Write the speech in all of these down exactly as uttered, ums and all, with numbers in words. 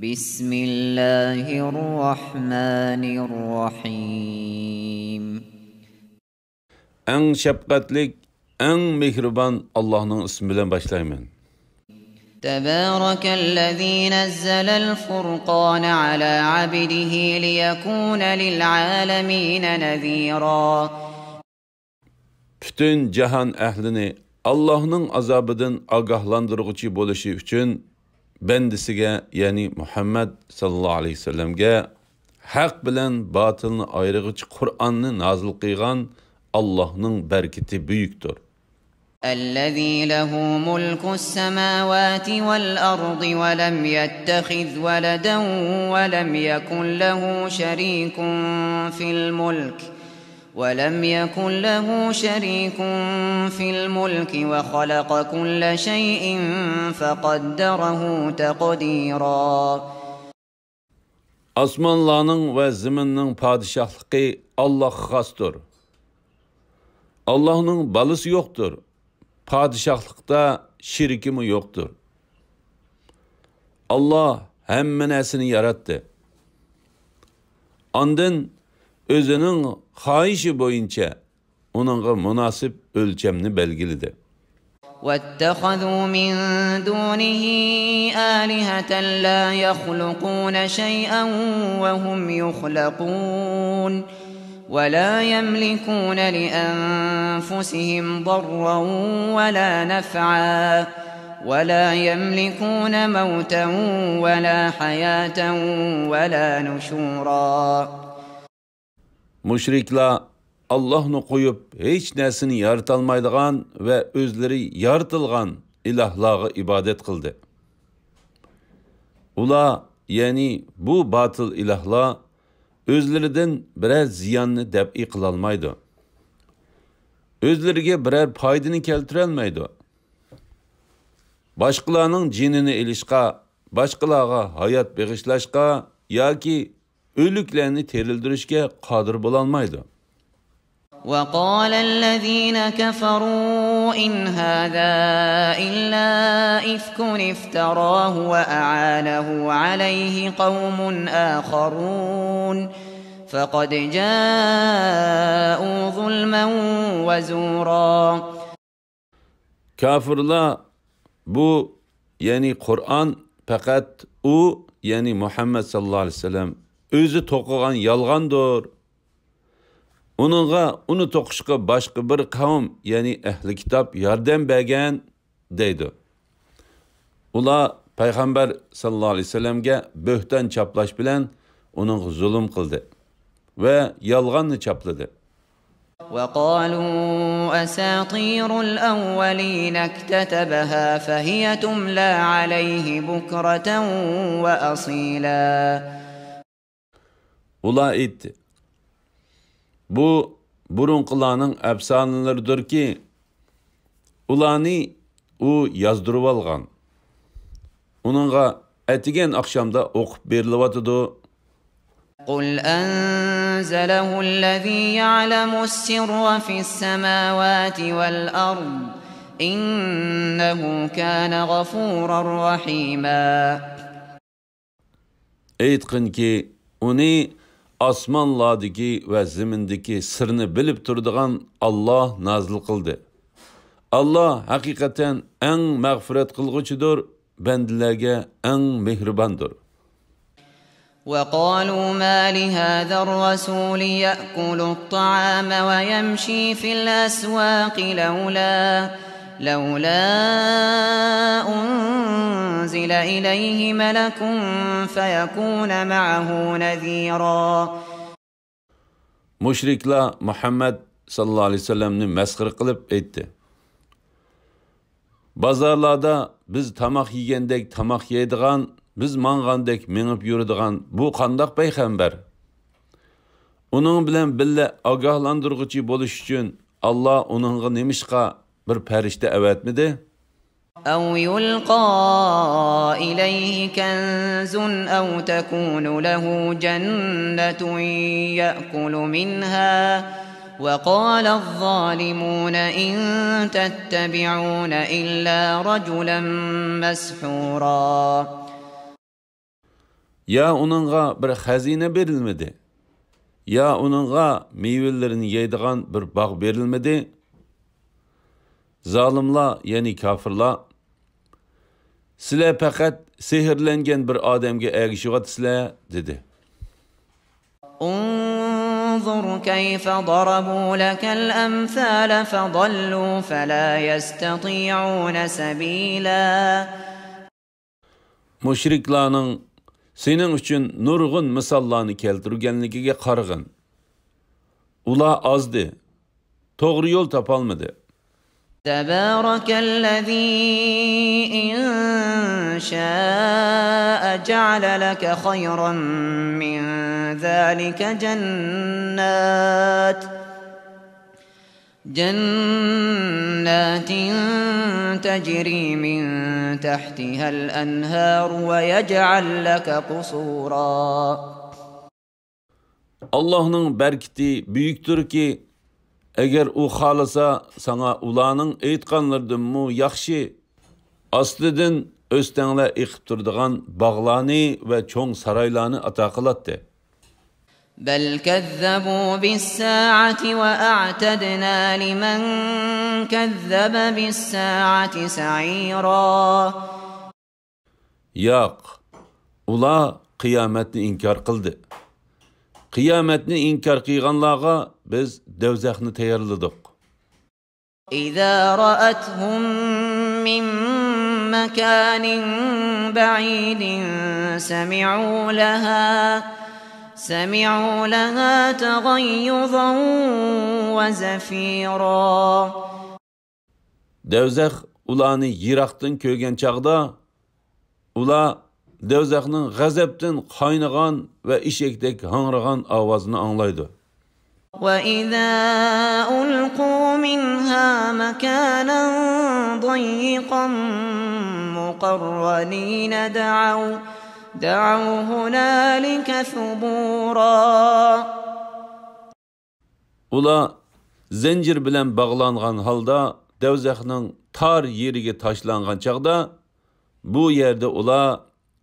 بسم الله الرحمن الرحيم. ئەڭ شەپقەتلىك، ئەڭ مېھرىبان ئاللاھنىڭ ئىسمى بىلەن باشلايمەن. تبارك الذي نزل الفرقان على عبده ليكون للعالمين نذيرا. پۈتۈن جاھان ئەھلىنى ئاللاھنىڭ ئازابىدىن ئاگاھلاندۇرغۇچى بولۇشى ئۈچۈن بەندىسىگە، يەنى مۇھەممەد ساللاللاھۇ ئەلەيھى ۋەسەللەمگە ھەق بىلەن باتىلنى ئايرىغۇچى قۇرئاننى نازىل قىلغان ئاللاھنىڭ بەرىكىتى بۈيۈكتۇر. الذي له ملك السماوات والأرض ولم يتخذ ولدا ولم يكن له شريك في الملك ولم يكن له شريك في الملك وخلق كل شيء فقدره تقديرا. ئاسمانلارنىڭ ۋە زېمىننىڭ پادىشاھلىقى ئاللاھقا خاستۇر. ئاللاھنىڭ بالىسى يوقتۇر، پادىشاھلىقتا شېرىكىمۇ يوقتۇر. ئاللاھ ھەممە نەرسىنى ياراتتى. ئاندىن ئۆزىنىڭ خاھىشى بويىچە ئۇنىڭغا مۇناسىپ ئۆلچەمنى بەلگىلىدى. واتخذوا من دونه آلهة لا يخلقون شيئا وهم يخلقون ولا يملكون لأنفسهم ضرا ولا نفعا ولا يملكون موتا ولا حياة ولا نشورا. مۇشرىكلار ئاللاھنى قويۇپ ھېچ نەرسىنى يارىتالمايدىغان ۋە ئۆزلىرى يارىتىلغان ئىلاھلارغا ئىبادەت قىلدى. ئۇلار، يەنى بۇ باتىل ئىلاھلار ئۆزلىرىدىن بىرەر زىياننى دەپئى قىلالمايدۇ. ئۆزلىرىگە بىرەر پايدىنى كەلتۈرەلمەيدۇ. باشقىلارنىڭ جېنىنى ئېلىشقا، باشقىلارغا ھايات بېغىشلاشقا ياكى ئۆلۈكلەرنى تىرىلدۈرۈشكە قادىر بولالمايدۇ. وقال الذين كفروا إن هذا إلا إفك افتراه وأعانه عليه قوم آخرون فقد جاءوا ظلما وزورا. كاپىرلار، بۇ، يەنى قۇرئان پەقەت ئۇ، يەنى مۇھەممەد ساللاللاھۇ ئەلەيھى ۋەسەللەم ئۆزى توقۇغان يالغاندۇر. ئۇنىڭغا ئۇنى توقۇشقا باشقا بىر قەۋم، يەنى ئەھلى كىتاب ياردەم بەرگەن، دەيدۇ. ئۇلار پەيغەمبەر ساللاللاھۇ ئەلەيھى ۋەسەللەمگە بۆھتان چاپلاش بىلەن ئۇنىڭغا زۇلۇم قىلدى ۋە يالغاننى چاپلىدى. وقالوا أساطير الأولين اكتتبها فهي تملى عليه بكرة وأصيلا. ئۇلار ئېيتتى، بۇ بۇرۇنقىلارنىڭ ئەپسانىلىرىدۇركى، ئۇلارنى ئۇ يازدۇرۇۋالغان. ئۇنىڭغا ئەتىگەن ئاخشامدا ئوقۇپ بېرىلىۋاتىدۇ. قل أنزله الذي يعلم السر في السماوات والأرض إنه كان غفورا رحيما. ئېيتقىنكى، ئۇنى ئاسمانلاردىكى ۋە زېمىندىكى سىرنى بىلىپ تۇرىدىغان ئاللاھ نازىل قىلدى. ئاللاھ ھەقىقەتەن ئەڭ مەغپىرەت قىلغۇچىدۇر، بەندىلەرگە ئەڭ مېھرىباندۇر. وقالوا ما لهذا الرسول يأكل الطعام ويمشي في الأسواق لولا لولا أنزل إليه ملك فيكون معه نذيرا. مۇشرىكلار مۇھەممەد ساللاللاھۇ ئەلەيھى ۋەسەللەمنى مەسخىرە قىلىپ ئېيتتى، بازارلاردا بىز تاماق يېگەندەك تاماق يەيدىغان، بىز ماڭغاندەك مېڭىپ يۈرىدىغان بۇ قانداق پەيغەمبەر؟ ئۇنىڭ بىلەن بىللە ئاگاھلاندۇرغۇچى بولۇش ئۈچۈن ئاللاھ ئۇنىڭغا نېمىشقا بىر پەرىشتە ئەۋەتمىدى؟ أو يلقى إليه كنز أو تكون له جنة يأكل منها وقال الظالمون إن تتبعون إلا رجلا مسحورا. يا ئۇنىڭغا بىر خەزىنە بېرىلمىدى، يا ئۇنىڭغا مېۋىلىرىنى يەيدىغان بىر باغ بېرىلمىدى. زالىملار، يەنى كاپىرلار، سىلەر پەقەت سېھىرلەنگەن بىر ئادەمگە ئەگىشىۋاتىسىلەر، دېدى. انظر كيف ضربوا لك الأمثال فضلوا فلا يستطيعون سبيلا. مۇشرىكلارنىڭ سېنىڭ ئۈچۈن نۇرغۇن مىساللارنى كەلتۈرگەنلىكىگە قارىغىن. ئۇلار ئازدى، توغرا يول تاپالمىدى. تبارك الذي إن شاء جعل لك خيرا من ذلك جنات جنات تجري من تحتها الأنهار ويجعل لك قصورا. ئاللاھنىڭ بەرىكىتى بۈيۈكتۇركى، ئەگەر ئۇ خالىسا، ساڭا ئۇلارنىڭ ئېيتقانلىرىدىنمۇ ياخشى، ئاستىدىن ئۆستەڭلەر ئېقىپ تۇرىدىغان باغلارنى ۋە چوڭ سارايلارنى ئاتا قىلاتتى. بل كذبوا بالساعة وأعتدنا لمن كذب بالساعة سعيرا. ياق، ئۇلار قىيامەتنى ئىنكار قىلدى. قىيامەتنى ئىنكار قىلغانلارغا بىز دوزاخنى تەييارلىدۇق. إذا رأتهم من مكان بعيد سمعوا لها سمعوا لها تغيظا وزفيرا. دوزاخ ئۇلارنى يىراقتىن كۆرگەن چاغدا، ئۇلار دوزاخنىڭ غەزەپتىن قاينىغان ۋە ئېشەكتەك ھاڭرىغان ئاۋازىنى ئاڭلايدۇ. وإذا ألقوا منها مكانا ضيقا مقرنين دعوا دعوا هنالك ثبورا. ئۇلار زەنجىر بىلەن باغلانغان ھالدا دوزاخنىڭ تار يېرىگە تاشلانغان چاغدا، بۇ يەردە ئۇلار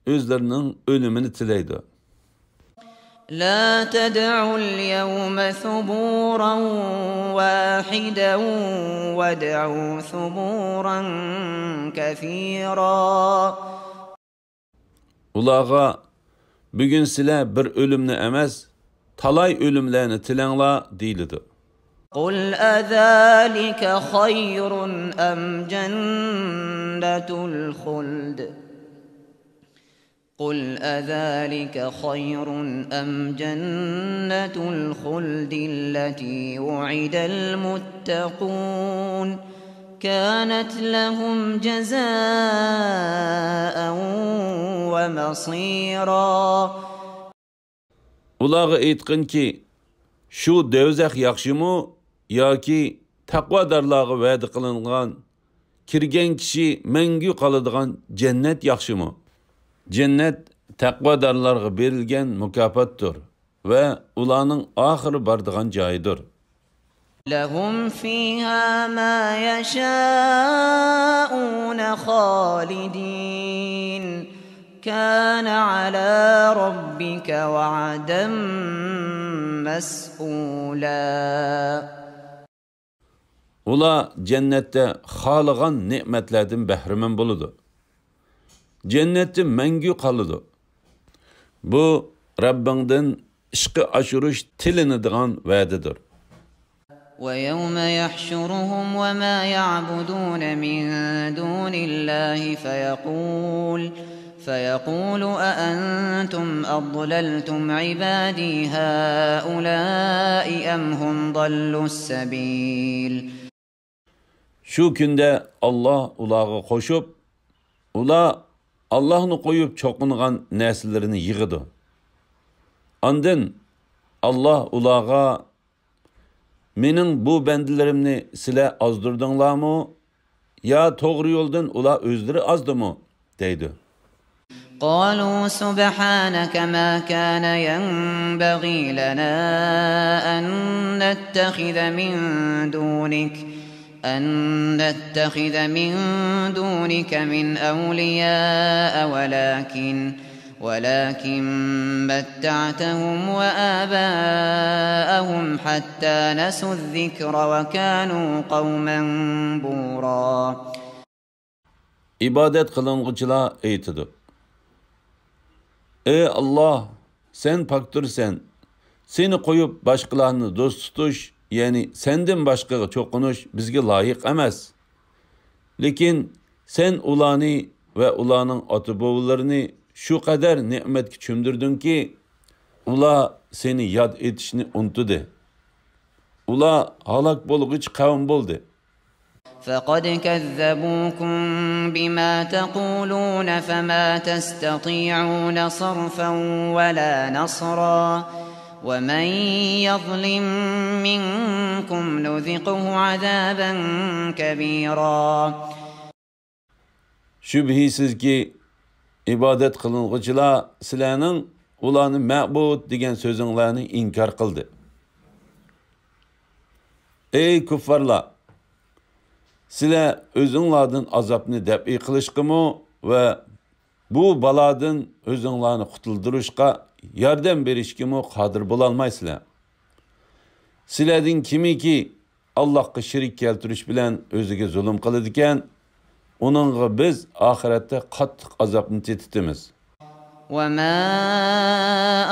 ئۆزلىرىنىڭ ئۆلۈمىنى تىلەيدۇ. لا تدعوا اليوم ثبورا واحدا وادعوا ثبورا كثيرا. ئۇلارغا، بۈگۈن سىلەر بىر ئۆلۈمنى ئەمەس، تالاي ئۆلۈملەرنى تىلەڭلار، دېيىلىدۇ. قل أذلك خير أم جنة الخلد قل أذلك خير أم جنة الخلد التي وعد المتقون كانت لهم جزاء ومصيرا. ئۇلارغا ئېيتقىنكى، شۇ دوزاخ ياخشىمۇ ياكى تەقۋادارلارغا ۋەدە قىلىنغان، كىرگەن كىشى مەڭگۈ قالىدىغان جەننەت ياخشىمۇ؟ جەننەت تەقۋادارلارغا بېرىلگەن مۇكاپاتتۇر ۋە ئۇلارنىڭ ئاخىرى بارىدىغان جايىدۇر. لهم فيها ما يشاءون خالدين كان على ربك وعدا مسئولا. ئۇلار جەننەتتە خالىغان نېمەتلەردىن بەھرىمەن بولىدۇ. جەننەتتە مەڭگۈ قالىدۇ. بۇ رەببىڭدىن ئىشقا ئاشۇرۇش تىلىنىدىغان ۋەدىدۇر. ويوم يحشرهم وما يعبدون من دون الله فيقول فيقول أأنتم أضللتم عبادي هؤلاء أم هم ضلوا السبيل. شۇ كۈندە ئاللاھ ئۇلارغا قوشۇپ، ئۇلار ئاللاھنى قويۇپ چوقۇنغان نەرسىلىرىنى يىغىدۇ. ئاندىن ئاللاھ ئۇلارغا، مېنىڭ بۇ بەندىلىرىمنى سىلەر ئازدۇردۇڭلارمۇ يا توغرا يولدىن ئۇلار ئۆزلىرى ئازدىمۇ؟ دەيدۇ. قالوا سبحانك ما كان ينبغي لنا أن نتخذ من دونك أن نتخذ من دونك من أولياء ولكن ولكن متعتهم وآباءهم حتى نسوا الذكر وكانوا قوما بورا. ئىبادەت قىلىنغۇچىلار ئېيتىدۇ: ئەي ئاللاھ، سەن پاكتۇرسەن، سېنى قويۇپ باشقىلارنى دوست تۇتۇش، يەنى سەندىن باشقىغا چوقۇنۇش بىزگە لايىق ئەمەس. لېكىن سەن ئۇلارنى ۋە ئۇلارنىڭ ئاتا-بوۋىلىرىنى شۇ قەدەر نېمەتكە چۆمدۈردۈڭكى، ئۇلار سېنى ياد ئېتىشنى ئۇنتۇدى. ئۇلار ھالاك بولغۇچى قەۋم بولدى. فقد كذبوكم بما تقولون فما تستطيعون صرفا ولا نصرا ومن يظلم منكم نذقه عذابا كبيرا. شۈبھىسىزكى، ئىبادەت قىلىنغۇچىلار سىلەرنىڭ ئۇلارنى مەبۇد دېگەن سۆزۈڭلارنى ئىنكار قىلدى. ئەي كۇففارلار! سىلەر ئۆزۈڭلاردىن ئازابنى دەپئى قىلىشقىمۇ ۋە بۇ بالادىن ئۆزۈڭلارنى قۇتۇلدۇرۇشقا ياردەم بېرىشكىمۇ قادىر بولالمايسىلەر. سىلەردىن كىمكى ئاللاھقا شېرىك كەلتۈرۈش بىلەن ئۆزىگە زۇلۇم قىلىدىكەن، ئۇنىڭغا بىز ئاخىرەتتە قاتتىق ئازابنى تېتىتىمىز. وما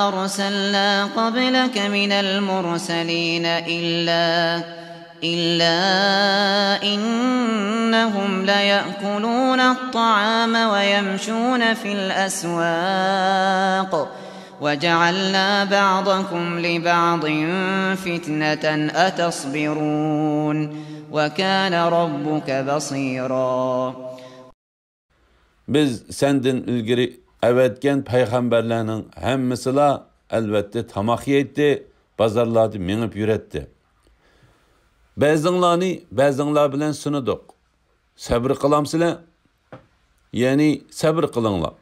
أرسلنا قبلك من المرسلين إلا إلا إنهم ليأكلون الطعام ويمشون في الأسواق وجعلنا بعضكم لبعض فتنة أتصبرون وكان ربك بصيرا. بىز سەندىن ئىلگىرى ئەۋەتكەن پەيغەمبەرلەرنىڭ ھەممىسىلا، ئەلۋەتتە، تاماق يەيتتى، بازارلاردا مېڭىپ يۈرەتتى. بەزىڭلارنى بەزىڭلار بىلەن سىنىدۇق. سەبرى قىلامسىلەر؟ يەنى سەبرى قىلىڭلار.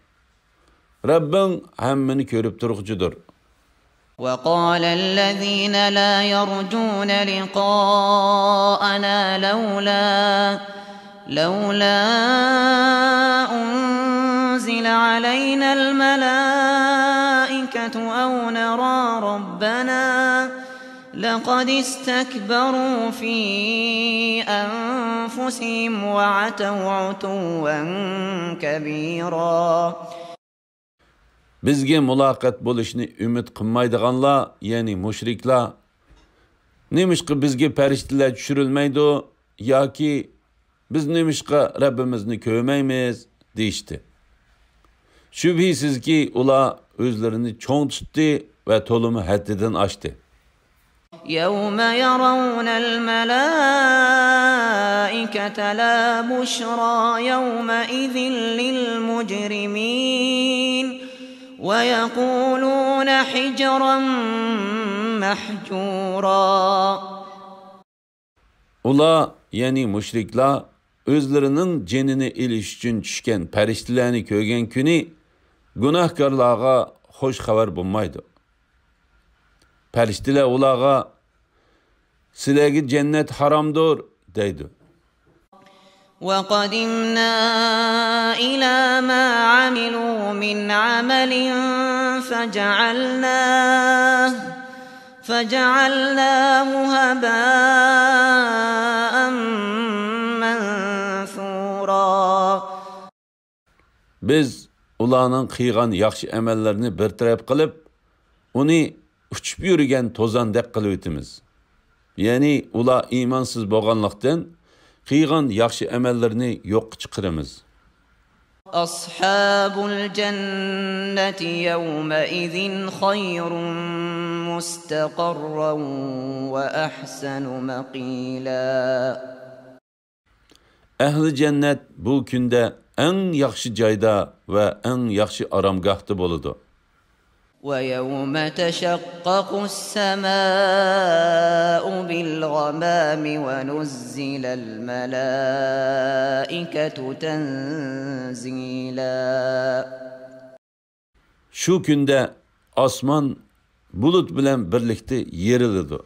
رەببىڭ ھەممىنى كۆرۈپ تۇرغۇچىدۇر. وقال الذين لا يرجون لقاءنا لولا لولا أنزل علينا الملائكة أو نرى ربنا لقد استكبروا في أنفسهم وعتوا عتوا كبيرا. بىزگە مۇلاقات بولۇشنى ئۈمىد قىلمايدىغانلار، يەنى مۇشرىكلار، نېمىشقا بىزگە پەرىشتىلەر چۈشۈرۈلمەيدۇ ياكى بىز نېمىشقا رەببىمىزنى كۆرمەيمىز؟ دېيىشتى. شۈبھىسىزكى، ئۇلار ئۆزلىرىنى چوڭ تۇتتى ۋە تولىمۇ ھەددىدىن ئاشتى. يوم يرون الملائكة لا بشرى يومئذ للمجرمين ويقولون حجرا محجورا. ئۇلار، يەنى مۇشرىكلار، ئۆزلىرىنىڭ جېنىنى ئېلىش ئۈچۈن چۈشكەن پەرىشتىلەرنى كۆرگەن كۈنى گۇناھكارلارغا خوش خەۋەر بولمايدۇ. پەرىشتىلەر ئۇلارغا، سىلەرگە جەننەت ھارامدۇر، دەيدۇ. وقدمنا إلى ما عملوا من عمل فجعلناه فجعلناه هباء منثورا. بىز ئۇلارنىڭ قىلغان ياخشى ئەمەللىرىنى بىر تەرەپ قىلىپ، ئۇنى ئۇچۇپ يۈرگەن توزاندەك قىلىۋېتىمىز. يەنى ئۇلار ئىمانسىز بولغانلىقتىن، قىلغان ياخشى ئەمەللىرىنى يوققا چىقىرىمىز. أصحاب الجنة يومئذ خير مستقرا وأحسن مقيلا. ئەھلى جەننەت بۇ كۈندە ئەڭ ياخشى جايدا ۋە ئەڭ ياخشى ئارامگاھتا بولىدۇ. ويوم تشقق السماء بالغمام ونزل الملائكة تنزيلا. شۇ كۈندە ئاسمان بۇلۇت بىلەن بىرلىكتە يېرىلىدۇ.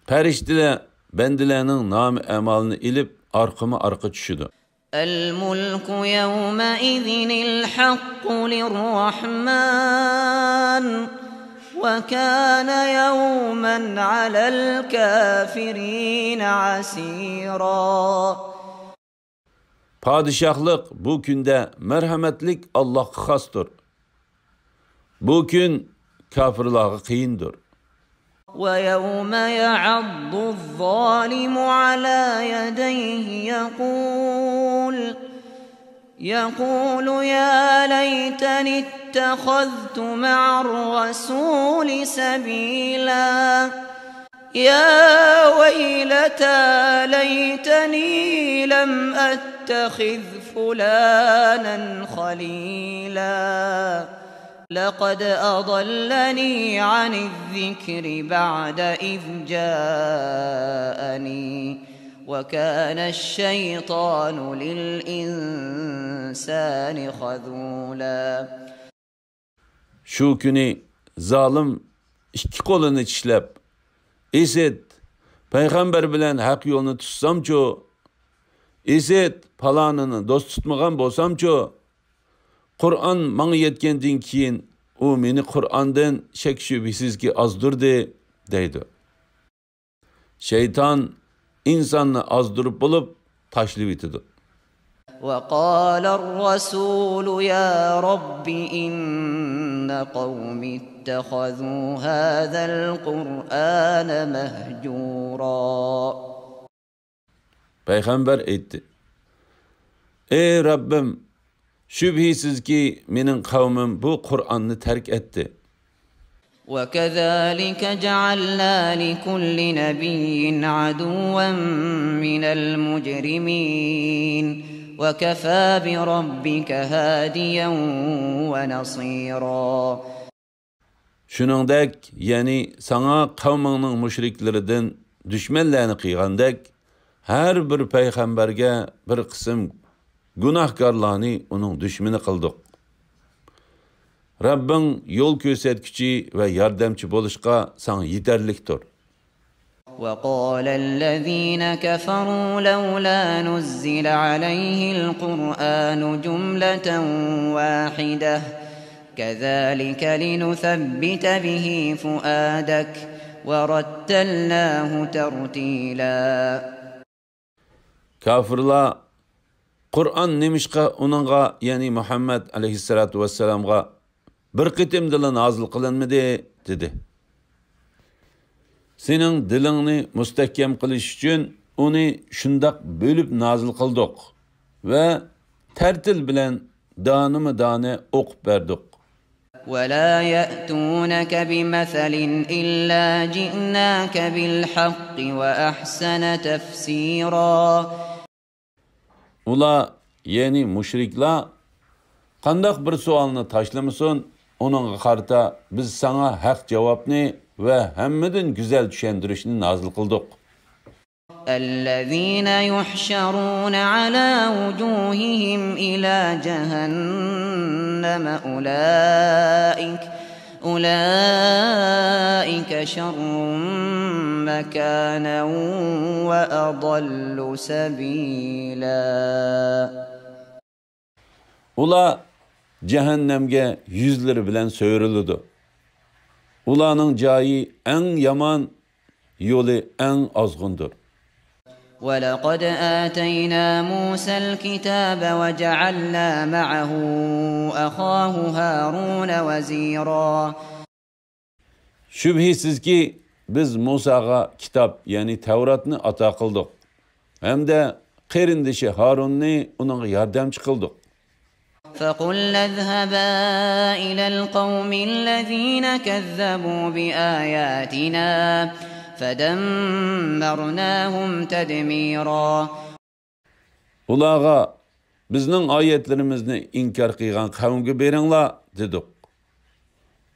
پەرىشتىلەر بەندىلەرنىڭ نامە-ئەمالىنى ئېلىپ، ئارقىمۇ ئارقا چۈشىدۇ. الملك يومئذ الحق للرحمن وكان يوما على الكافرين عسيرا. پادىشاھلىق بۇ كۈندە مەرھەمەتلىك ئاللاھقا خاستۇر. بۇ كۈن كاپىرلارغا قىيىندۇر. ويوم يعض الظالم على يديه يقول، يقول يا ليتني اتخذت مع الرسول سبيلا. يا ويلتى ليتني لم أتخذ فلانا خليلا. لقد أضلني عن الذكر بعد إذ جاءني وكان الشيطان للإنسان خذولا. شۇ كۈنى زالىم ئىككى قولىنى چىشلەپ، ئىسىت، پەيغەمبەر بىلەن ھەق يولنى تۇتسامچۇ؟ ئىسىت، پالانىنى دوست تۇتمىغان بولسامچۇ؟ قۇرئان ماڭا يەتكەندىن كېيىن ئۇ مېنى قۇرئاندىن شەك-شۈبھىسىزكى ئازدۇردى، دەيدۇ. شەيتان ئىنساننى ئازدۇرۇپ بولۇپ تاشلىۋېتىدۇ. وقال الرسول يا رب إن قومي اتخذوا هذا القرآن مهجورا. پەيغەمبەر ئېيتتى، ئەي رەببىم، شۈبھىسىزكى، مېنىڭ قەۋمىم بۇ قۇرئاننى تەرك ئەتتى. وكذلك جعلنا لكل نبي عدوا من المجرمين وكفى بربك هاديا ونصيرا. شۇنىڭدەك، يەنى ساڭا قەۋمىڭنىڭ مۇشرىكلىرىدىن دۈشمەنلەرنى قىلغاندەك، ھەر بىر پەيغەمبەرگە بىر قىسىم گۇناھكارلارنى ئۇنىڭ دۈشمىنى قىلدۇق. رەببىڭ يول كۆرسەتكۈچى ۋە ياردەمچى بولۇشقا ساڭا يېتەرلىكتۇر. وقال الذين كفروا لولا نزل عليه القرآن جملة واحدة كذلك لنثبت به فؤادك ورتلناه ترتيلا. كاپىرلار، قۇرئان نېمىشقا ئۇنىڭغا، يەنى مۇھەممەد ئەلەيھىسسالاتۇ ۋەسسالامغا بىر قېتىمدىلا نازىل قىلىنمىدى؟ دېدى. سېنىڭ دىلىڭنى مۇستەھكەم قىلىش ئۈچۈن ئۇنى شۇنداق بۆلۈپ نازىل قىلدۇق ۋە تەرتىل بىلەن دانىمۇ دانە ئوقۇپ بەردۇق. ولا يأتونك بمثل إلا جئناك بالحق وأحسن تفسيرا. ئۇلار، يەنى مۇشرىكلار، قانداق بىر سوئالنى تاشلىمىسۇن، ئۇنىڭغا قارىتا بىز ساڭا ھەق جاۋابنى ۋە ھەممىدىن گۈزەل چۈشەندۈرۈشنى نازىل قىلدۇق. الذين يحشرون على وجوههم إلى جهنم أولئك أولئك شر مكانا وأضل سبيلا. ئۇلار جەھەننەمگە يۈزلىرى بىلەن سۆرىلىدۇ. ئۇلارنىڭ جايى ئەڭ يامان، يولى ئەڭ ئازغۇندۇر. ولقد آتينا موسى الكتاب وجعلنا معه أخاه هارون وزيرا. شۈبھىسىزكى، بىز مۇساغا كىتاب، يەنى تەۋراتنى ئاتا قىلدۇق ھەمدە قېرىندىشى ھارۇننى ئۇنىڭغا ياردەمچى قىلدۇق. فقلنا اذهبا إلى القوم الذين كذبوا بآياتنا فدمرناهم تدميرا. ئۇلارغا، بىزنىڭ ئايەتلىرىمىزنى ئىنكار قىلغان قەۋمگە بېرىڭلار، دېدۇق.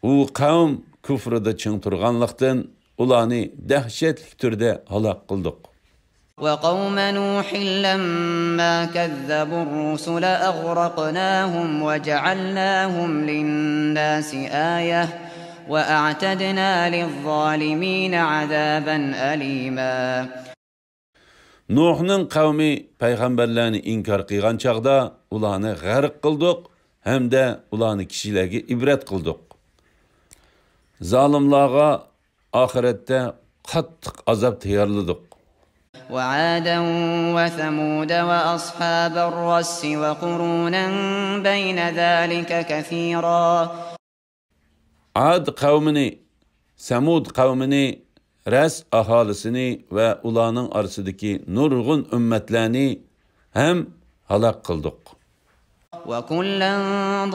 ئۇ قەۋم كۇفرىدا چىڭ تۇرغانلىقتىن، ئۇلارنى دەھشەتلىك تۈردە ھالاك قىلدۇق. وقوم نوح لما كذبوا الرسل أغرقناهم وجعلناهم للناس آية وأعتدنا للظالمين عذابا أليما. نۇھنىڭ قەۋمى پەيغەمبەرلەرنى ئىنكار قىلغان چاغدا ئۇلارنى غەرق قىلدۇق ھەمدە ئۇلارنى كىشىلەرگە ئىبرەت قىلدۇق. زالىملارغا ئاخىرەتتە قاتتىق ئازاب تەييارلىدۇق. وعادا وثمود وأصحاب الرس وقرونا بين ذلك كثيرا. ئاد قەۋمىنى، سەمۇد قەۋمىنى، رەس ئاھالىسىنى ۋە ئۇلارنىڭ ئارىسىدىكى نۇرغۇن ئۈممەتلەرنى ھەم ھالاك قىلدۇق. وكلا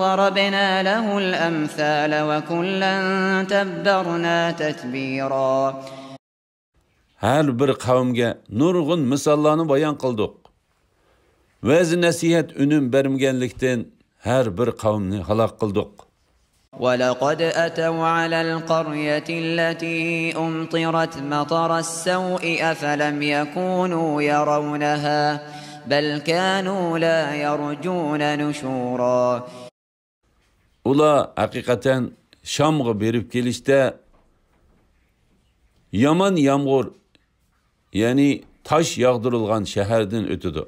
ضربنا له الأمثال وكلا تبرنا تتبيرا. ھەر بىر قەۋمگە نۇرغۇن مىساللارنى بايان قىلدۇق. ۋەز-نەسىھەت ئۈنۈم بەرمىگەنلىكتىن، ھەر بىر قەۋمنى ھالاك قىلدۇق. ولقد أتوا على القرية التي أمطرت مطر السوء أفلم يكونوا يرونها بل كانوا لا يرجون نشورا. ئۇلار ھەقىقەتەن شامغا بېرىپ كېلىشتە يامان يامغۇر، يەنى تاش ياغدۇرۇلغان شەھەردىن ئۆتىدۇ.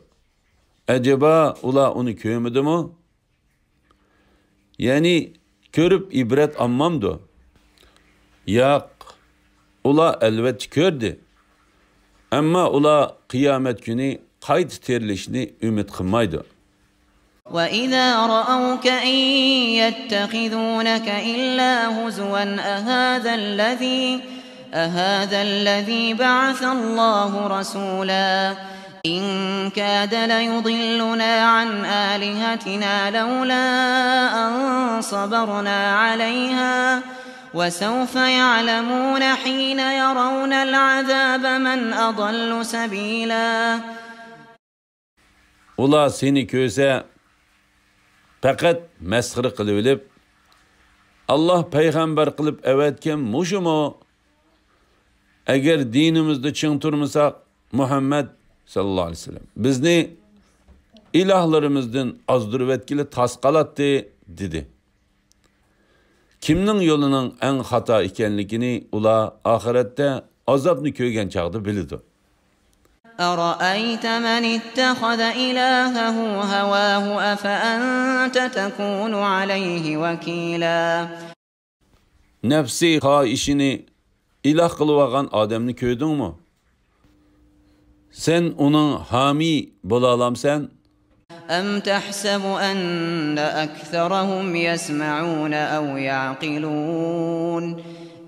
ئەجەبا، ئۇلار ئۇنى كۆرمىدىمۇ؟ يەنى كۆرۈپ ئىبرەت ئالمامدۇ؟ ياق، ئۇلار ئەلۋەتتە كۆردى. ئەمما ئۇلار قىيامەت كۈنى قايتا تىرىلىشنى ئۈمىد قىلمايدۇ. وإذا رأوك إن يتخذونك إلا هزوا أهذا الذي، أهذا الذي بعث الله رسولا. إن كاد ليضلنا عن آلهتنا لولا أن صبرنا عليها. وسوف يعلمون حين يرون العذاب من أضل سبيلا. ئۇلار سېنى كۆرسە، پەقەت مەسخىرە قىلىۋېلىپ، ئاللاھ پەيغەمبەر قىلىپ ئەۋەتكەن مۇشۇمۇ؟ ئەگەر دىنىمىزدا چىڭ تۇرمىساق، مۇھەممەد ساللاللاھۇ ئەلەيھى ۋەسەللەم، بىزنى ئىلاھلىرىمىزدىن ئازدۇرۇۋەتكىلى تاس قالاتتى، دېدى. كىمنىڭ يولىنىڭ ئەڭ خاتا ئىكەنلىكىنى ئۇلار ئاخىرەتتە ئازابنى كۆرگەن چاغدا بىلىدۇ. أرأيت من اتخذ إلهه هواه أفأنت تكون عليه وكيلا. نەپسى خاھىشىنى ئىلاھ قىلىۋالغان ئادەمنى كۆردۈڭمۇ؟ سەن ئۇنىڭ ھامىي بولالامسەن؟ أم تحسب أن أكثرهم يسمعون أو يعقلون.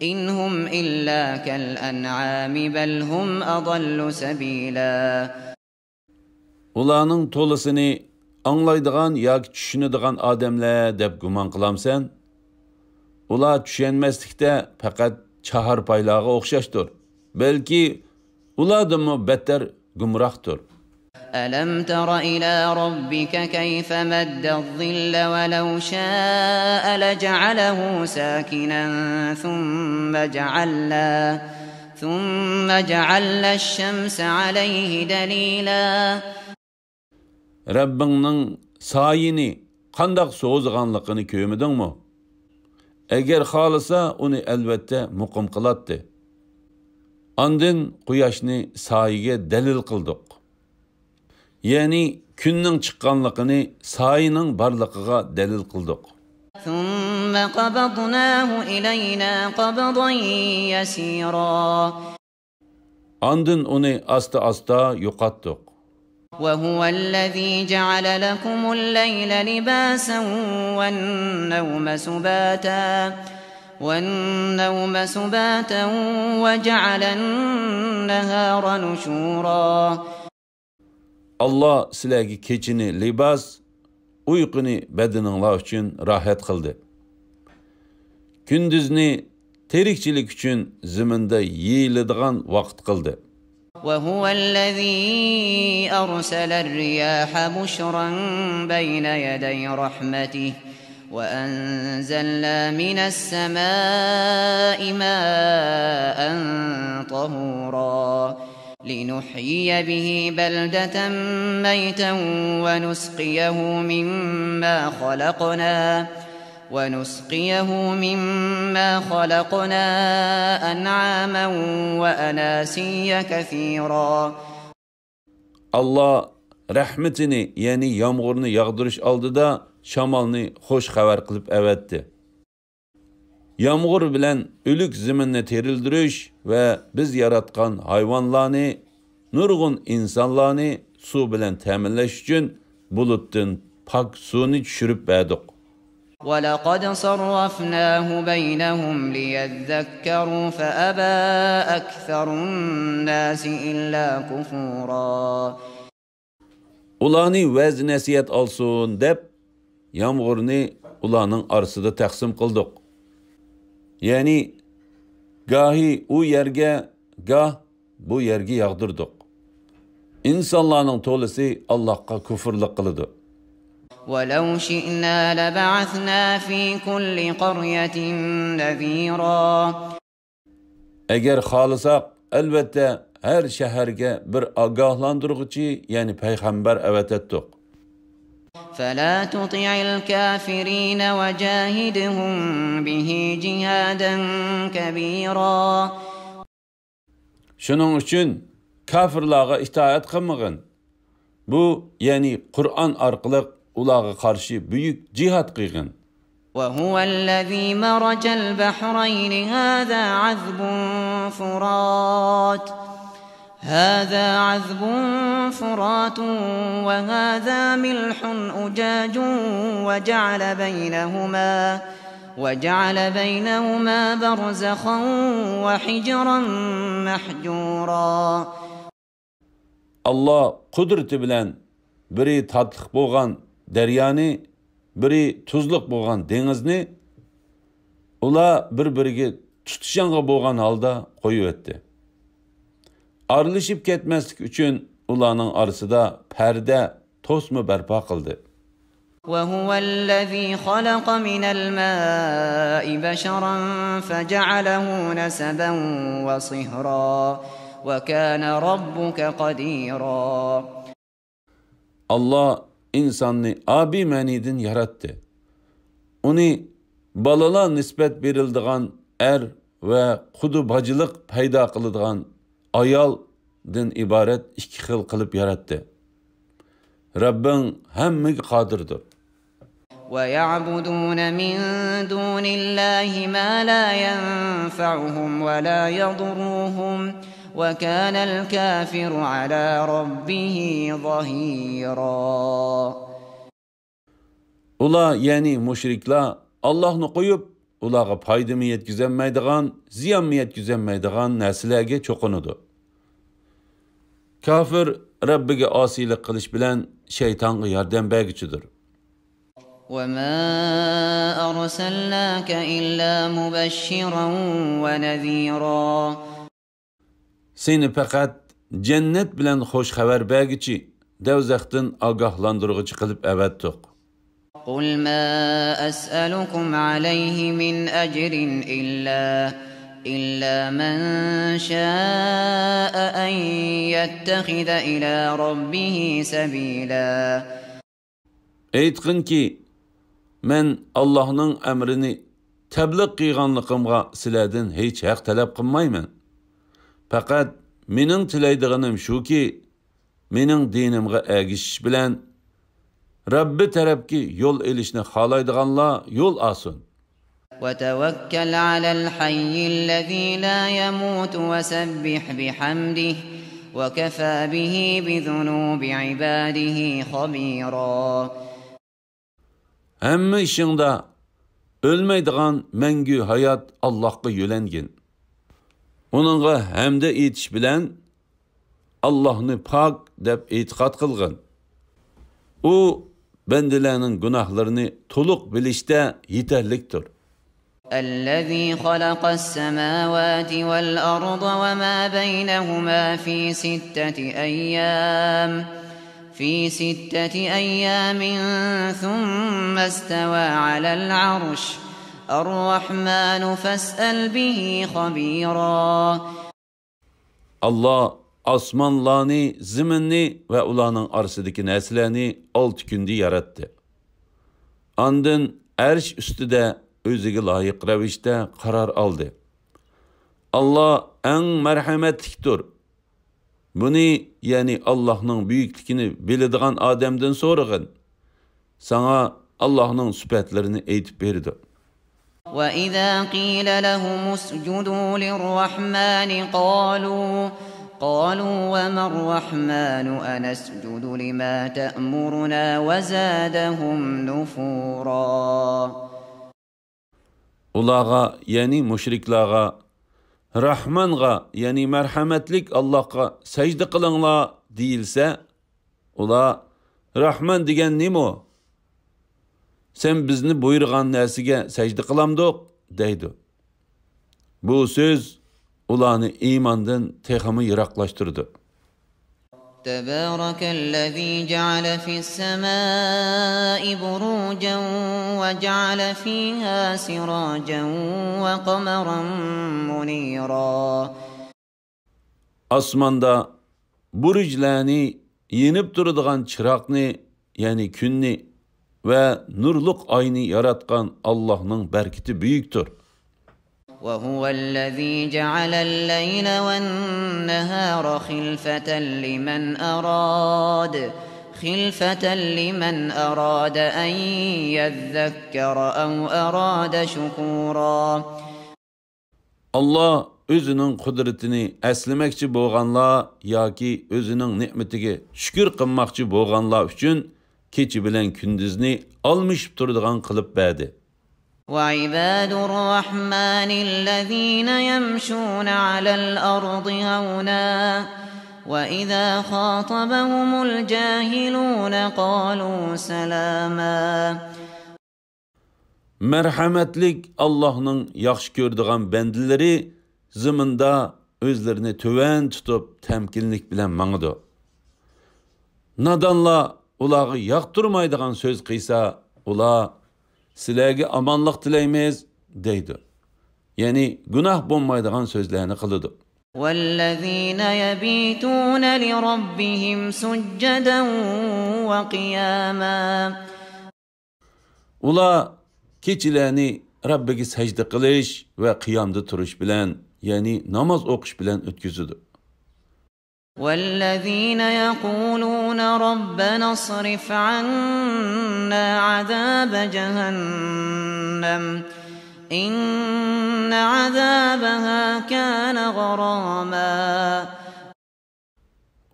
إن هم إلا كالأنعام بل هم أضل سبيلا. ئۇلارنىڭ تولىسىنى ئاڭلايدىغان ياكى چۈشىنىدىغان ئادەملەر دەپ گۇمان قىلامسەن؟ ئۇلار چۈشەنمەسلىكتە پەقەت چاھارپايلارغا ئوخشاشتۇر. بەلكى ئۇلاردىنمۇ بەتتەر گۇمراھتۇر. ألم تر إلى ربك كيف مد الظل ولو شاء لجعله ساكنا ثم جعلنا، ثم جعلنا الشمس عليه دليلا. رەببىڭنىڭ سايىنى قانداق سوزغانلىقىنى كۆرمىدىڭمۇ؟ ئەگەر خالىسا، ئۇنى ئەلۋەتتە مۇقىم قىلاتتى. ئاندىن قۇياشنى سايىگە دەلىل قىلدۇق. يەنى كۈننىڭ چىققانلىقىنى سايىنىڭ بارلىقىغا دەلىل قىلدۇق. ثم قبضناه إلينا قبضا يسيرا. ئاندىن ئۇنى ئاستا-ئاستا يوقاتتۇق. وهو الذي جعل لكم الليل لباسا والنوم سباتا، والنوم سباتا وجعل النهار نشورا. ئاللاھ سىلەرگە كېچىنى لىباس، ئۇيقۇنى بەدىنىڭلار ئۈچۈن راھەت قىلدى. كۈندۈزنى تىرىكچىلىك ئۈچۈن زېمىندا يېيىلىدىغان ۋاقىت قىلدى. وهو الذي أرسل الرياح بشرا بين يدي رحمته وأنزلنا من السماء ماء طهورا. لنحيي به بلدة ميتا ونسقيه مما خلقنا، ونسقيه مما خلقنا أنعاما وأناسيا كثيرا. ئاللا رەھمىتىنى، يەنى يامغۇرنى ياغدۇرۇش ئالدىدا شامالنى خۇش خەۋەر قىلىپ ئەۋەتتى. يامغۇر بىلەن ئۆلۈك زېمىننى تىرىلدۈرۈش ۋە بىز ياراتقان ھايۋانلارنى، نۇرغۇن ئىنسانلارنى سۇ بىلەن تەمىنلەش ئۈچۈن بۇلۇتتىن پاك سۇنى چۈشۈرۈپ بەردۇق. ولقد صرفناه بينهم ليذكروا فأبى أكثر الناس إلا كفورا. ئۇلارنى ۋەز-نەسىھەت ئالسۇن دەپ، يامغۇرنى ئۇلارنىڭ ئارىسىدا تەقسىم قىلدۇق. يەنى، گاھى ئۇ يەرگە، گاھ بۇ يەرگە ياغدۇردۇق. ئىنسانلارنىڭ تولىسى ئاللاھقا كۇفرلۇق قىلىدۇ. ولو شئنا لبعثنا في كل قرية نذيرا. ئەگەر خالىساق، ئەلۋەتتە، ھەر شەھەرگە بىر ئاگاھلاندۇرغۇچى، يەنى پەيغەمبەر ئەۋەتەتتۇق. فلا تطع الكافرين وجاهدهم به جهادا كبيرا. شۇنىڭ ئۈچۈن كافىرلارغا ئىتائەت قىلمىغىن. بۇ، يەنى قۇرئان ئارقىلىق ئۇلارغا قارشى بۈيۈك جىھاد قىلغىن. وهو الذي مرج البحرين هذا عذب فرات، هذا عذب فرات وهذا ملح أجاج وجعل بينهما، وجعل بينهما برزخا وحجرا محجورا. ئاللا قۇدرىتى بىلەن بىرى تاتلىق بولغان دەريانى، بىرى تۇزلۇق بولغان دېڭىزنى، ئۇلار بىر-بىرىگە تۇتىشىڭغا بولغان ھالدا قويۇۋەتتى. ئارىلىشىپ كەتمەسلىك ئۈچۈن ئۇلارنىڭ ئارىسىدا پەردە، توسما بەرپا قىلدى. وهو الذي خلق من الماء بشرا فجعله نسبا وصهرا وكان ربك قديرا. ئاللا ئىنساننى ئابىي مەنىدىن ياراتتى. ئۇنى بالىلار نىسبەت بېرىلىدىغان ئەر ۋە قۇدا باجىلىق پەيدا قىلىدىغان ئايالدىن ئىبارەت ئىككى خىل قىلىپ ياراتتى. رەببىڭ ھەممىگە قادىردۇر. ويعبدون من دون الله ما لا ينفعهم ولا يضرهم وكان الكافر على ربه ظهيرا. ئۇلار، يەنى مۇشرىكلار، ئاللاھنى قويۇپ، ئۇلارغا پايدىمۇ يەتكۈزەلمەيدىغان، زىيانمۇ يەتكۈزەلمەيدىغان نەرسىلەرگە چوقۇنىدۇ. كافىر رەببىگە ئاسىيلىق قىلىش بىلەن شەيتانغا ياردەم بەرگۈچىدۇر. وما أرسلناك إلا مبشرا ونذيرا. سېنى پەقەت جەننەت بىلەن خوش خەۋەر بەرگۈچى، دەۋزەختىن ئاگاھلاندۇرغۇچى قىلىپ ئەۋەتتۇق. قل ما أسألكم عليه من أجر إلا، إلا من شاء أن يتخذ إلى ربه سبيلا. ئېيتقىنكى، مەن ئاللاھنىڭ ئەمرىنى تەبلىغ قىلغانلىقىمغا سىلەردىن ھېچ ھەق تەلەپ قىلمايمەن. پەقەت مېنىڭ تىلەيدىغىنىم شۇكى، مېنىڭ دىنىمغا ئەگىشىش بىلەن رەببى تەرەپكە يول ئېلىشنى خالايدىغانلار يول ئالسۇن. وتوكل على الحي الذي لا يموت وسبح بحمده وكفى به بذنوب عباده خبيرا. ھەممە ئىشىڭدا ئۆلمەيدىغان مەڭگۈ ھايات ئاللاھقا يۆلەنگىن. ئۇنىڭغا ھەمدە ئېيتىش بىلەن ئاللاھنى پاك دەپ ئېتىقاد قىلغىن. ئۇ بەندىلەرنىڭ گۇناھلىرىنى تولۇق بىلىشتە يېتەرلىكتۇر. الذي خلق السماوات والأرض وما بينهما في ستة أيام، في ستة أيام ثم استوى على العرش. الرحمن فاسأل به خبيرا. ئاللا ئاسمانلارنى، زېمىننى ۋە ئۇلارنىڭ ئارىسىدىكى نەرسىلەرنى ئالتە كۈندە ياراتتى. ئاندىن ئەرش ئۈستىدە ئۆزىگە لايىق رەۋىشتە قارار ئالدى. ئاللا ئەڭ مەرھەمەتلىكتۇر. بۇنى، يەنى ئاللاھنىڭ بۈيۈكلۈكىنى بىلىدىغان ئادەمدىن سورىغىن. ساڭا ئاللاھنىڭ سۈپەتلىرىنى ئېيتىپ بېرىدۇ. وَإِذَا قِيلَ لَهُمُ اسْجُدُوا لِلرَّحْمَنِ قَالُوا، قَالُوا وَمَا الرَّحْمَنُ أَنَسْجُدُ لِمَا تَأْمُرُنَا وَزَادَهُمْ نُفُورًا. ئۇلارغا، يەنى مۇشرىكلارغا، راھمانغا، يەنى مەرھەمەتلىك ئاللاھقا سەجدە قىلىڭلار دېيىلسە، ئۇلار، راھمان دېگەن نېمە؟ سەن بىزنى بۇيرۇغان نەرسىگە سەجدە قىلامدۇق؟ دەيدۇ. بۇ سۆز ئۇلارنى ئىماندىن تېخىمۇ يىراقلاشتۇرىدۇ. تبارك الذي جعل في السماء بروجا وجعل فيها سراجا وقمرا منيرا. ئاسماندا بۇرۇجلارنى، يېنىپ تۇرىدىغان چىراغنى، يەنى كۈننى ۋە نۇرلۇق ئاينى ياراتقان ئاللاھنىڭ بەرىكىتى بۈيۈكتۇر. وهو الذي جعل الليل والنهار خلفة لمن أراد، خلفة لمن أراد أن يذكر أو أراد شكورا. ئاللاھ ئۆزىنىڭ قۇدرىتىنى ئەسلىمەكچى بولغانلار ياكى ئۆزىنىڭ نېمىتىگە شۈكۈر قىلماقچى بولغانلار ئۈچۈن كېچە بىلەن كۈندۈزنى ئالمىشىپ تۇرىدىغان قىلىپ بەردى. وعباد الرحمن الذين يمشون على الأرض هونا وإذا خاطبهم الجاهلون قالوا سلاما. مەرھەمەتلىك ئاللاھنىڭ ياخشى كۆرىدىغان بەندىلىرى زېمىندا ئۆزلىرىنى تۆۋەن تۇتۇپ، تەمكىنلىك بىلەن ماڭىدۇ. نادانلار ئۇلارغا ياقتۇرمايدىغان سۆز قىلسا، ئۇلار، سىلەرگە ئامانلىق تىلەيمىز، دەيدۇ. يەنى گۇناھ بولمايدىغان سۆزلەرنى قىلىدۇ. والذين يبيتون لربهم سجدا وقياما. ئۇلار كېچىلەرنى رەببىگە سەجدە قىلىش ۋە قىيامدا تۇرۇش بىلەن، يەنى ناماز ئوقۇش بىلەن ئۆتكۈزىدۇ. والذين يقولون ربنا اصرف عنا عذاب جهنم إن عذابها كان غراما.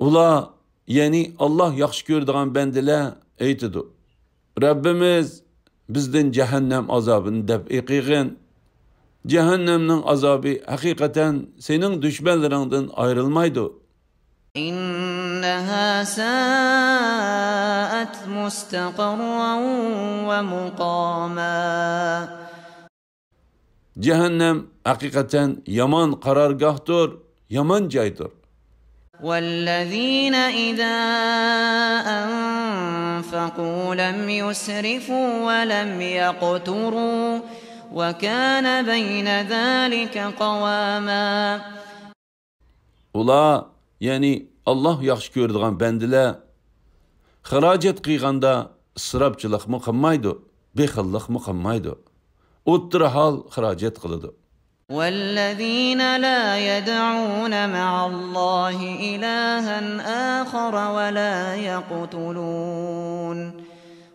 ئۇلار، يەنى ئاللاھ ياخشى كۆرىدىغان بەندىلەر ئېيتىدۇ، رەببىمىز، بىزدىن جەھەننەم ئازابىنى دەپئى قىلغىن. جەھەننەمنىڭ ئازابى ھەقىقەتەن سېنىڭ دۈشمەنلىرىڭدىن ئايرىلمايدۇ. إنها ساءت مستقرا ومقاما. جەھەننەم ھەقىقەتەن يامان قارارگاھتۇر، يامان جايدۇر. والذين إذا أنفقوا لم يسرفوا ولم يقتروا وكان بين ذلك قواما. ئۇلار، يەنى ئاللاھ ياخشى كۆرىدىغان بەندىلەر، خىراجەت قىلغاندا ئىسراپچىلىقمۇ قىلمايدۇ، بېخىللىقمۇ قىلمايدۇ. ئوتتۇرا ھال خىراجەت قىلىدۇ. والذين لا يدعون مع الله إلها آخر ولا يقتلون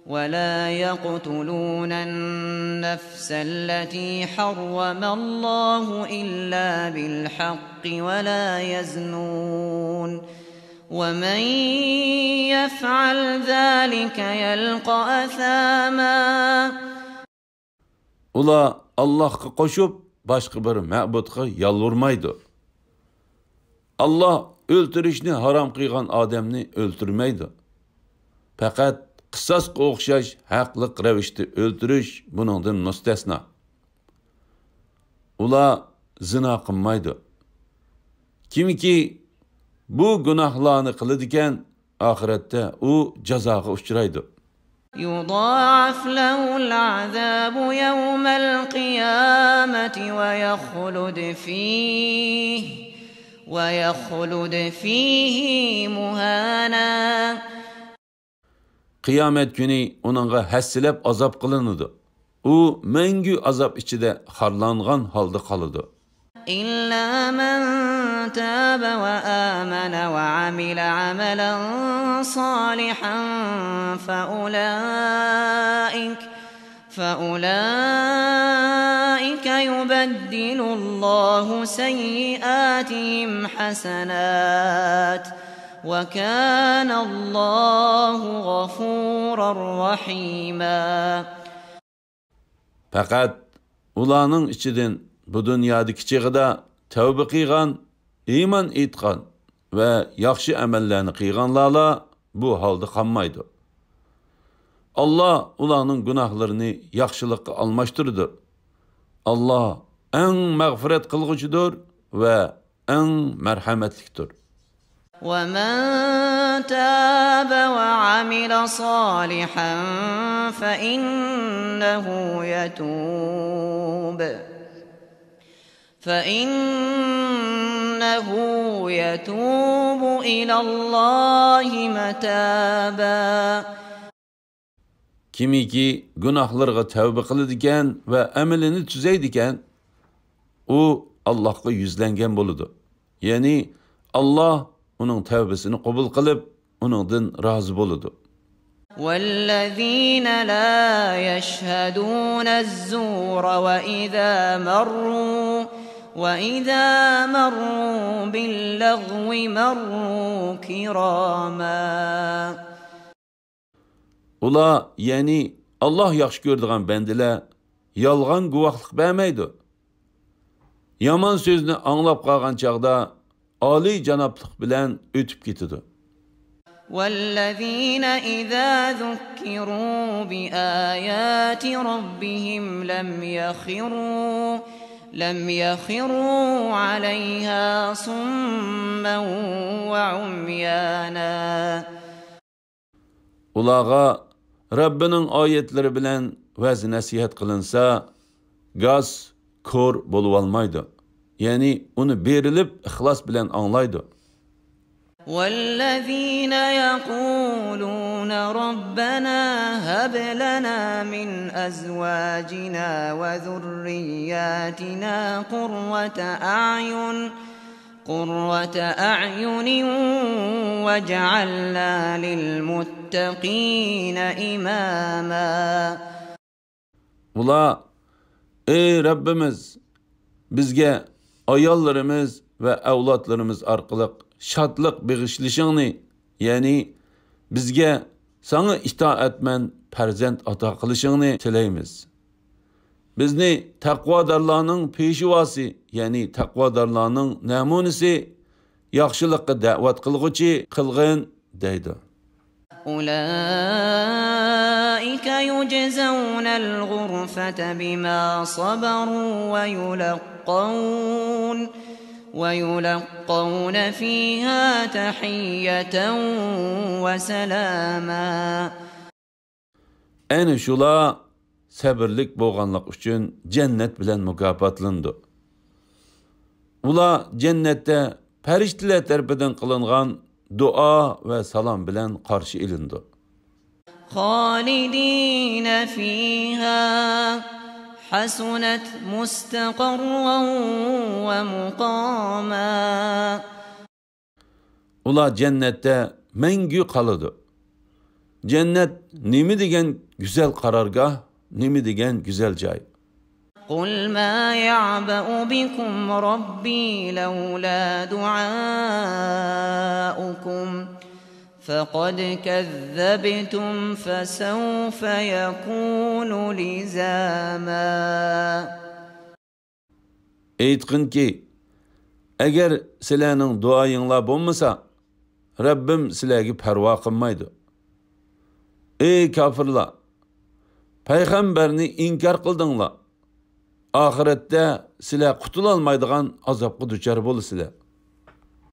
ولا يقتلون النفس التي حرم الله إلا بالحق ولا يزنون ومن يفعل ذلك يلق أثاما. ئۇلار ئاللاھقا قوشۇپ باشقا بىر مەبۇدقا يالۋۇرمايدۇ. ئاللاھ ئۆلتۈرۈشنى ھارام قىلغان ئادەمنى ئۆلتۈرمەيدۇ. پەقەت قىساسقا ئوخشاش ھەقلىق رەۋىشتە ئۆلتۈرۈش بۇنىڭدىن مۇستەسنا. ئۇلار زىنا قىلمايدۇ. كىمكى بۇ گۇناھلارنى قىلىدىكەن، ئاخىرەتتە ئۇ جازاغا ئۇچرايدۇ. يضاعف له العذاب يوم القيامة ويخلد فيه ويخلد فيه مهانا. قىيامەت كۈنى ئۇنىڭغا ھەسسىلەپ ئازاب قىلىنىدۇ. ئۇ مەڭگۈ ئازاب ئىچىدە خارلانغان ھالدا قالىدۇ. إلا من تاب وآمن وعمل عملا صالحا فأولئك، فأولئك يبدل الله سيئاتهم حسنات، وكان الله غفورا رحيما. پەقەت ئۇلارنىڭ ئىچىدىن بۇ دۇنيادىكى چېغىدا تەۋبە قىلغان، ئىمان ئېيتقان ۋە ياخشى ئەمەللەرنى قىلغانلارلا بۇ ھالدا قالمايدۇ. ئاللا ئۇلارنىڭ گۇناھلىرىنى ياخشىلىققا ئالماشتۇرىدۇ. ئاللا ئەڭ مەغپىرەت قىلغۇچىدۇر ۋە ئەڭ مەرھەمەتلىكتۇر. ومن تاب وعمل صالحا فإنه يتوب، فإنه يتوب إلى الله متابا. كىمكى گۇناھلىرىغا تەۋبە قىلىدىكەن ۋە ئەمىلىنى تۈزەيدىكەن، ئۇ ئاللاھقا يۈزلەنگەن بولىدۇ. يەنى ئاللاھ ئۇنىڭ تەۋبىسىنى قوبۇل قىلىپ، ئۇنىڭدىن رازى بولىدۇ. والذين لا يشهدون الزور وإذا مروا، وإذا مروا باللغو مروا كراما. ئۇلار، يەنى ئاللاھ ياخشى كۆرىدىغان بەندىلەر، يالغان گۇۋاھلىق بەرمەيدۇ. يامان سۆزنى ئاڭلاپ قالغان چاغدا ئالىي جانابلىق بىلەن ئۆتۈپ كېتىدۇ. والذين إذا ذكروا بآيات ربهم لم يخروا، لم يخروا عليها صما وعميانا. ئۇلارغا رەببىنىڭ ئايەتلىرى بىلەن ۋەز-نەسىھەت قىلىنسا، گاس كور بولۇۋالمايدۇ. يەنى ئۇنى بېرىلىپ ئىخلاس بىلەن ئاڭلايدۇ. والذين يقولون ربنا هب لنا من أزواجنا وذرياتنا قرة أعين، قرة أعين واجعلنا للمتقين إماما. ئۇلار، ئەي رەببىمىز، بىزگە ئاياللىرىمىز ۋە ئەۋلادلىرىمىز ئارقىلىق شادلىق بېغىشلىشىڭنى، يەنى بىزگە ساڭا ئىتائەتمەن پەرزەنت ئاتا قىلىشىڭنى تىلەيمىز. بىزنى تەقۋادارلارنىڭ پېشۋاسى، يەنى تەقۋادارلارنىڭ نەمۇنىسى، ياخشىلىققا دەۋەت قىلغۇچى قىلغىن، دەيدۇ. أولئك يجزون الغرفة بما صبروا ويلقون، ويلقون فيها تحية وسلاما. ئەنە شۇلار سەبرلىك بولغانلىق ئۈچۈن جەننەت بىلەن مۇكاپاتلىنىدۇ. ئۇلار جەننەتتە پەرىشتىلەر تەرىپىدىن قىلىنغان دۇئا ۋە سالام بىلەن قارشى ئېلىنىدۇ. خالدين فيها حسنت مستقرا ومقاما. ئۇلار جەننەتتە مەڭگۈ قالىدۇ. جەننەت نېمە دېگەن گۈزەل قارارگاھ، نېمە دېگەن گۈزەل جاي. قل ما يعبأ بكم ربي لولا دعاؤكم فقد كذبتم فسوف يكون لزاما. ئېيتقىنكى، ئەگەر سىلەرنىڭ دۇئايىڭلار بولمىسا، رەببىم سىلەرگە پەرۋا قىلمايدۇ. ئەي كاپىرلار! پەيغەمبەرنى ئىنكار قىلدىڭلار. ئاخىرەتتە سىلەر قۇتۇلالمايدىغان ئازابقا دۇچار بولىسىلەر.